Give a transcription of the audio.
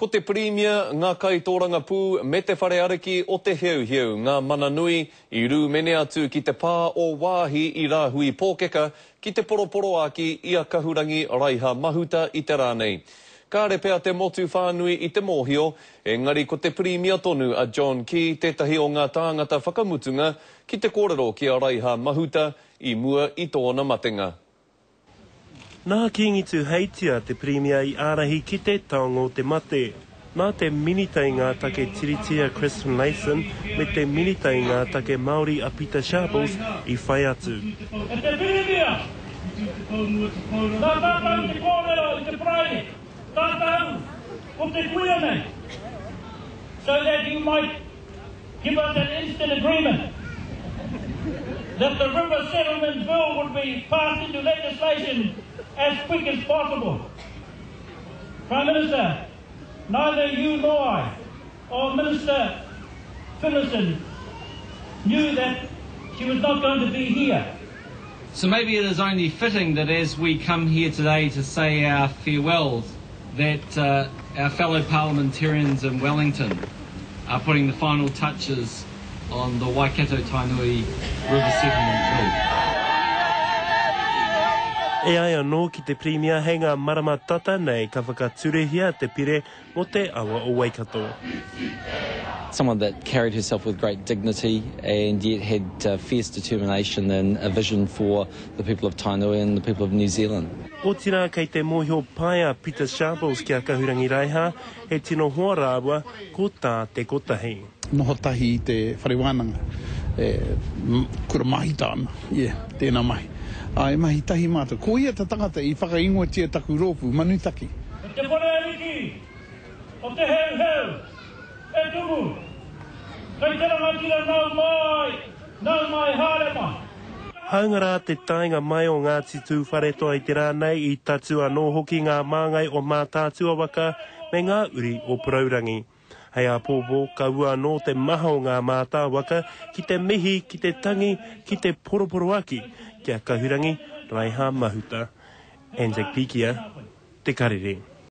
Ko te Pirimia, ngā kaitōrangapū me te Whare Ariki o Te Heuheu ngā mana nui i rūmene atu ki te pā o Waahi i Rāhui Pōkeka ki te poroporoāki i a Kahurangi Raiha Mahuta i te rā nei. Kāre pea te motu whānui i te mōhio, engari ko te Pirimia tonu a John Key tētahi o ngā tāngata whakamutunga ki te kōrero ki a Raiha Mahuta i mua i tōna matenga. Nā Kīngi Tūheitia te Pirimia i ārahi ki te taonga o te mate. Nā te Minita i ngā Take Tiriti a Chris Finlayson me te Minita i ngā Take Māori a Pita Sharples i whai atu. E te Pirimia, nā tātou te kōrero i te Paraire, tātou ko te kuia nei, so that you might Give us an instant agreement that the River Settlement Bill would be passed into legislation as quick as possible. Prime Minister, neither you nor I or Minister Finlayson knew that she was not going to be here. So maybe it is only fitting that as we come here today to say our farewells, that uh, our fellow parliamentarians in Wellington are putting the final touches on the Waikato Tainui River Settlement Bill. E ai anō ki te Pirimia hei ngā marama tata nei ka whakaturehia te pire mō te awa o Waikato. Someone that carried herself with great dignity and yet had uh, fierce determination and a vision for the people of Tainui and the people of New Zealand. Otirā kei te mōhio pai a Pita Sharples ki a Kahurangi Raiha, he tino hoa rāua ko tā te kotahi. Noho tahi i te whare wānanga, e, kura māhita ana, yeah, tēnā mahi. Ā, e mahi tahi mātou. Ko ia te tangata i whakaingoatia taku rōpū, Manutaki. E te whare ariki o Te Heuheu, e Tumu, kei te rangatira nau mai, nau mai haere mai. Hāunga rā te taenga mai o Ngāti Tūwharetoa i te rā nei i tatū anō hoki ngā māngai o Mātaatua waka me ngā uri o Porourangi. Hei āpōpō, ka ua anō te maha o ngā mātā waka ki te mihi, ki te tangi, ki te poroporoaki ki a Kahurangi Raiha Mahuta. Anzac Pikia, Te Karere.